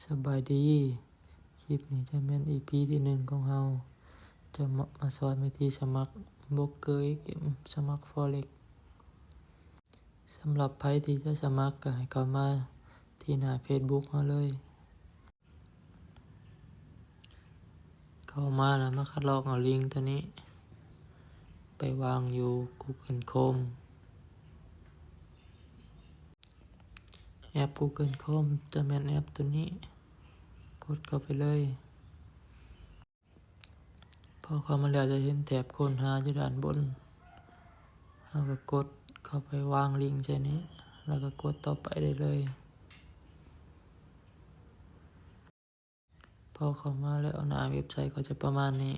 ສະບາຍດີ, ຄລິບນີ້ຈະແມ່ນອີພີທີໜຶ່ງຂອງເຮົາ, ຈະມາ ມາສອນວິທີສະໝັກໂບຣກເກີເອັກເອັມ, ສະໝັກ Forex. ສຳລັບໃຜທີ່ຈະສະໝັກ ກໍໃຫ້ເຂົ້າມາທີ່ໜ້າເຟສບຸກເຮົາເລີຍ. ເຂົ້າມາແລ້ວມາຄັດລອກເອົາລິງໂຕນີ້ໄປວາງຢູ່ Google Chrome. ແອັບ Google Chrome ຈະແມ່ນແອັບໂຕນີ້, ກົດເຂົ້າໄປເລີຍ. ພໍເຂົ້າມາແລ້ວຈະເຫັນແຖບຄົ້ນຫາຢູ່ດ້ານບົນ, ເຮົາກໍກົດເຂົ້າໄປວາງລິງໃສ່ນີ້ ແລ້ວກໍກົດຕໍ່ໄປໄດ້ເລີຍ. ພໍເຂົ້າມາແລ້ວ ໜ້າເວັບໄຊກໍຈະປະມານນີ້,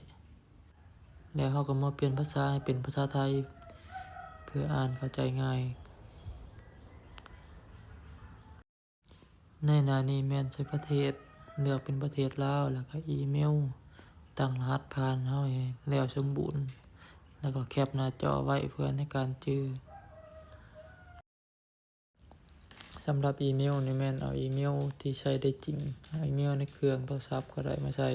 ແລ້ວເຮົາກໍມາປ່ຽນພາສາໃຫ້ເປັນພາສາໄທ ເພື່ອອ່ານເຂົ້າໃຈງ່າຍ. ໃນໜ້ານີ້ແມ່ນໃສ່ປະເທດ, ເລືອກເປັນປະເທດລາວ ແລ້ວກໍອີເມວ, ຕັ້ງລະຫັດຜ່ານເຮົາໃຫ້ແລ້ວສົມບູນ ແລ້ວກໍແຄປໜ້າຈໍໄວ້ເພື່ອໃນການຈື່. ສຳລັບອີເມວນີ້ແມ່ນເອົາອີເມວທີ່ໃຊ້ໄດ້ຈິງ, ເອົາອີເມວໃນເຄື່ອງໂທລະສັບກໍໄດ້ມາໃສ່,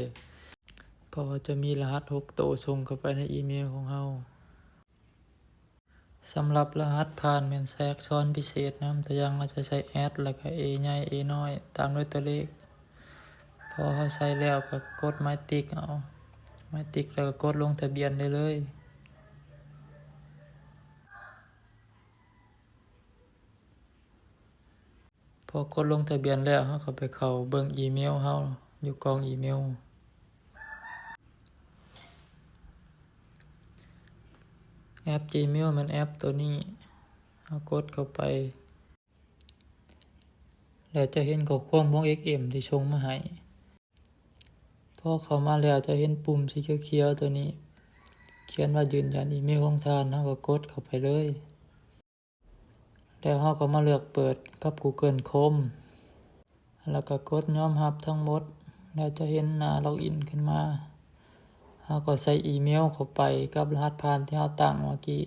ເພາະວ່າຈະມີລະຫັດຫົກໂຕສົ່ງເຂົ້າໄປໃນອີເມວຂອງເຮົາ. ສຳລັບລະຫັດຜ່ານແມ່ນໃສ່ອັກສອນພິເສດນຳ, ຕົວຢ່າງເຮົາຈະໃສ່ແອັດ ແລ້ວກໍເອໃຫຍ່ ເອນ້ອຍ ຕາມດ້ວຍຕົວເລກ. ພໍເຮົາໃສ່ແລ້ວກໍກົດໝາຍຕິກເອົາ, ໝາຍຕິກແລ້ວກໍກົດລົງທະບຽນໄດ້ເລີຍ. ພໍກົດລົງທະບຽນແລ້ວ ເຮົາກໍໄປເຂົ້າເບິ່ງອີເມວເຮົາຢູ່ກ່ອງອີເມວ. ແອັບ Gmail ແມ່ນແອັບໂຕນີ້, ເຮົາກົດເຂົ້າໄປ ແລ້ວຈະເຫັນຂໍ້ຄວາມຂອງ ເອັກເອັມ ທີ່ສົ່ງມາໃຫ້. ພໍເຂົ້າມາແລ້ວຈະເຫັນປຸ່ມສີຂຽວໆໂຕນີ້ ຂຽນວ່າຢືນຢັນອີເມວຂອງທ່ານ, ເຮົາກໍກົດເຂົ້າໄປເລີຍ. ແລ້ວເຮົາກໍມາເລືອກເປີດກັບ Google Chrome ແລ້ວກໍກົດຍອມຮັບທັງໝົດ, ແລ້ວຈະເຫັນໜ້າ login ຂຶ້ນມາ. ເຮົາກໍໃສ່ອີເມວເຂົ້າໄປກັບລະຫັດຜ່ານທີ່ເຮົາຕັ້ງເມື່ອກີ້.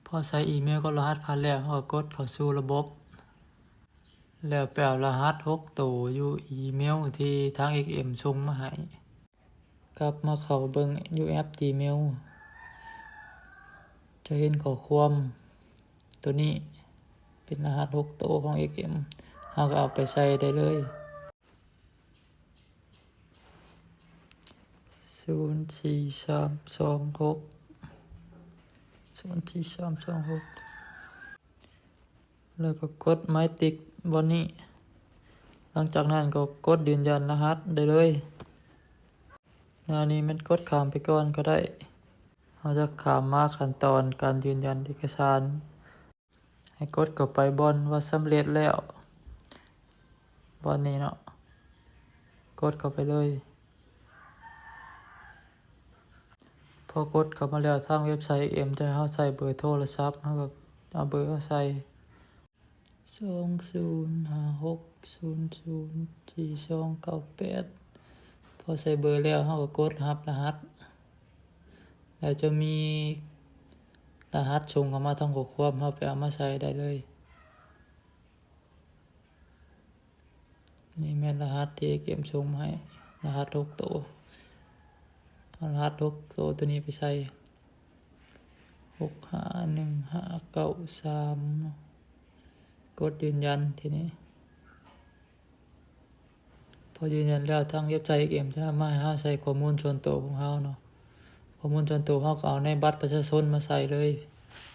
ພໍໃສ່ອີເມວກັບລະຫັດຜ່ານແລ້ວ, ເຮົາກໍກົດເຂົ້າສູ່ລະບົບ ແລ້ວໄປເອົາລະຫັດຫົກໂຕຢູ່ອີເມວທີ່ທາງ ເອັກເອັມ ສົ່ງມາໃຫ້. ກັບມາເຂົ້າເບິ່ງຢູ່ແອັບ Gmail ຈະເຫັນຂໍ້ຄວາມໂຕນີ້ ເປັນລະຫັດຫົກໂຕຂອງ ເອັກເອັມ, ເຮົາກໍເອົາໄປໃສ່ໄດ້ເລີຍ. ສູນສີ່ສາມສອງຫົກ ສູນສີ່ສາມສອງຫົກ ແລ້ວກໍກົດໝາຍຕິກບ່ອນນີ້. ຫຼັງຈາກນັ້ນກໍກົດຢືນຢັນລະຫັດໄດ້ເລີຍ. ໜ້ານີ້ແມ່ນກົດຂ້າມໄປກ່ອນກໍໄດ້. ເຮົາຈະຂ້າມມາຂັ້ນຕອນການຢືນຢັນເອກະສານ. ໃຫ້ກົດເຂົ້າໄປບ່ອນວ່າສຳເລັດແລ້ວ, ບ່ອນນີ້ເນາະ, ກົດເຂົ້າໄປເລີຍ. ພໍກົດເຂົ້າມາແລ້ວ ທາງເວັບໄຊ ເອັກເອັມ ຈະໃຫ້ເຮົາໃສ່ເບີໂທລະສັບ, ເຮົາກໍເອົາເບີເຮົາໃສ່ ສອງສູນຫ້າຫົກສູນສູນສີ່ສອງເກົ້າແປດ. ພໍໃສ່ເບີແລ້ວ ເຮົາກໍກົດຮັບລະຫັດ. ແລ້ວຈະມີລະຫັດສົ່ງເຂົ້າມາທາງຂໍ້ຄວາມ, ເຮົາໄປເອົາມາໃສ່ໄດ້ເລີຍ. ນີ້ແມ່ນລະຫັດທີ່ເອັກເອັມສົ່ງມາໃຫ້, ລະຫັດຫົກໂຕ. ເອົາລະຫັດຫົກໂຕໂຕນີ້ໄປໃສ່ ຫົກຫ້າໜຶ່ງຫ້າເກົ້າສາມ ກົດຢືນຢັນທີນີ້. ພໍຢືນຢັນແລ້ວ ທາງເວັບໄຊ ເອັກເອັມ ຈະມາໃຫ້ເຮົາໃສ່ຂໍ້ມູນສ່ວນໂຕຂອງເຮົາເນາະ. ຂໍ້ມູນສ່ວນໂຕເຮົາກໍເອົາໃນບັດປະຊາຊົນມາໃສ່ເລີຍ,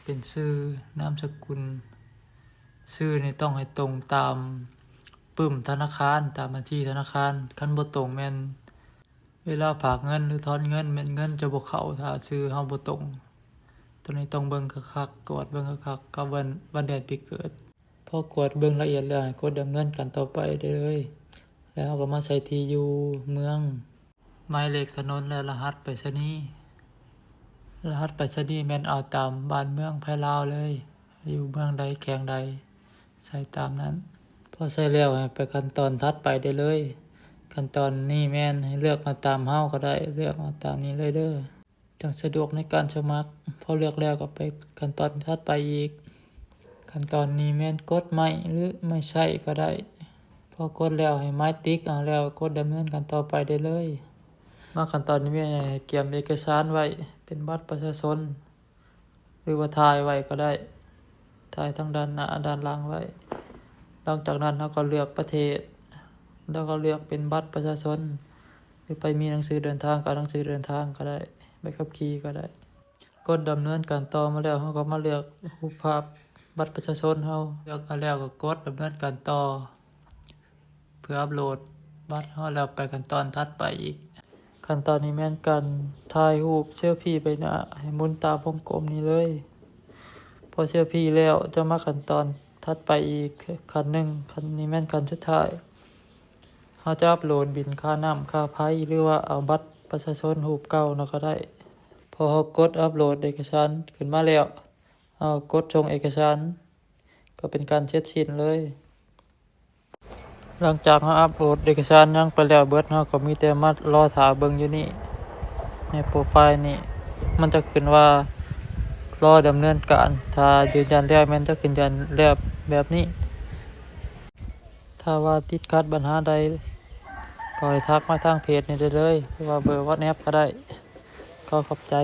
ເປັນຊື່, ນາມສະກຸນ. ຊື່ນີ້ຕ້ອງໃຫ້ຕົງຕາມປຶ້ມທະນາຄານ, ຕາມບັນຊີທະນາຄານ. ຄັນບໍ່ຕົງແມ່ນເວລາຝາກເງິນ ຫຼື ຖອນເງິນ ແມ່ນເງິນຈະບໍ່ເຂົ້າ ຖ້າຊື່ເຮົາບໍ່ຕົງ. ໂຕນີ້ຕ້ອງເບິ່ງຄັກໆ, ກວດເບິ່ງຄັກໆ ກັບວັນ, ວັນເດືອນປີເກີດ. ພໍກວດເບິ່ງລະອຽດແລ້ວ ໃຫ້ກົດດຳເນີນການຕໍ່ໄປໄດ້ເລີຍ. ແລ້ວເຮົາກໍມາໃສ່ທີ່ຢູ່ເມືອງ, ໝາຍເລກຖະໜົນ ແລະ ລະຫັດໄປສະນີ. ລະຫັດໄປສະນີແມ່ນເອົາຕາມບ້ານເມືອງໄທລາວເລີຍ, ຢູ່ເມືອງໃດ ແຂວງໃດ ໃສ່ຕາມນັ້ນ. ພໍໃສ່ແລ້ວໃຫ້ໄປຂັ້ນຕອນຖັດໄປໄດ້ເລີຍ. ຂັ້ນຕອນນີ້ແມ່ນໃຫ້ເລືອກເອົາຕາມເຮົາກໍໄດ້, ເລືອກເອົາຕາມນີ້ເລີຍເດີ້. ຈັ່ງສະດວກໃນການສະໝັກ. ພໍເລືອກແລ້ວກໍໄປຂັ້ນຕອນຖັດໄປອີກ. ຂັ້ນຕອນນີ້ແມ່ນກົດໄມ້ ຫຼື ໄມ້ໃຊ້ກໍໄດ້. ພໍກົດແລ້ວໃຫ້ໝາຍຕິກເອົາ ແລ້ວກົດດຳເນີນການຕໍ່ໄປໄດ້ເລີຍ. ມາຂັ້ນຕອນນີ້ແມ່ນໃຫ້ກຽມເອກະສານໄວ້ ເປັນບັດປະຊາຊົນ ຫຼືວ່າຖ່າຍໄວ້ກໍໄດ້, ຖ່າຍທັງດ້ານໜ້າດ້ານຫຼັງໄວ້. ຫຼັງຈາກນັ້ນເຮົາກໍເລືອກປະເທດ ແລ້ວກໍເລືອກເປັນບັດປະຊາຊົນ ຫຼືໃຜມີໜັງສືເດີນທາງກໍເອົາໜັງສືເດີນທາງກໍໄດ້, ໃບຂັບຂີ່ກໍໄດ້. ກົດດຳເນີນການຕໍ່ມາແລ້ວ ເຮົາກໍມາເລືອກຮູບພາບບັດປະຊາຊົນເຮົາ. ເລືອກເອົາແລ້ວກໍກົດດຳເນີນການຕໍ່ ເພື່ອອັບໂຫຼດບັດເຮົາ ແລ້ວໄປຂັ້ນຕອນຖັດໄປອີກ. ຂັ້ນຕອນນີ້ແມ່ນການຖ່າຍຮູບເຊລຟີໃບໜ້າ ໃຫ້ໝູນຕາມວົງກົມນີ້ເລີຍ. ພໍເຊລຟີແລ້ວ ຈະມາຂັ້ນຕອນຖັດໄປອີກຂັ້ນໜຶ່ງ. ຂັ້ນນີ້ແມ່ນຂັ້ນສຸດທ້າຍ. ເຮົາຈະອັບໂຫຼດບິນຄ່ານ້ຳຄ່າໄຟ ຫຼືວ່າເອົາບັດປະຊາຊົນຮູບເກົ່ານຳກໍໄດ້. ພໍເຮົາກົດອັບໂຫຼດເອກະສານຂຶ້ນມາແລ້ວ ເຮົາກົດສົ່ງເອກະສານ ກໍເປັນການເສັດສິ້ນເລີຍ. ຫຼັງຈາກເຮົາອັບໂຫຼດເອກະສານຫຍັງໄປແລ້ວເບິດ, ເຮົາກໍມີແຕ່ມາລໍຖ້າເບິ່ງຢູ່ນີ້ ໃນໂປຣໄຟລ໌ນີ້ ມັນຈະຂຶ້ນວ່າລໍດຳເນີນການ. ຖ້າຢືນຢັນແລ້ວແມ່ນຈະຂຶ້ນຢັນແລ້ວແບບນີ້. ຖ້າວ່າຕິດຂັດບັນຫາໃດ ກໍໃຫ້ທັກມາທາງເພຈນີ້ໄດ້ເລີຍ ຫຼືວ່າເບີວັອດແອັບກໍໄດ້. ຂໍຂອບໃຈ.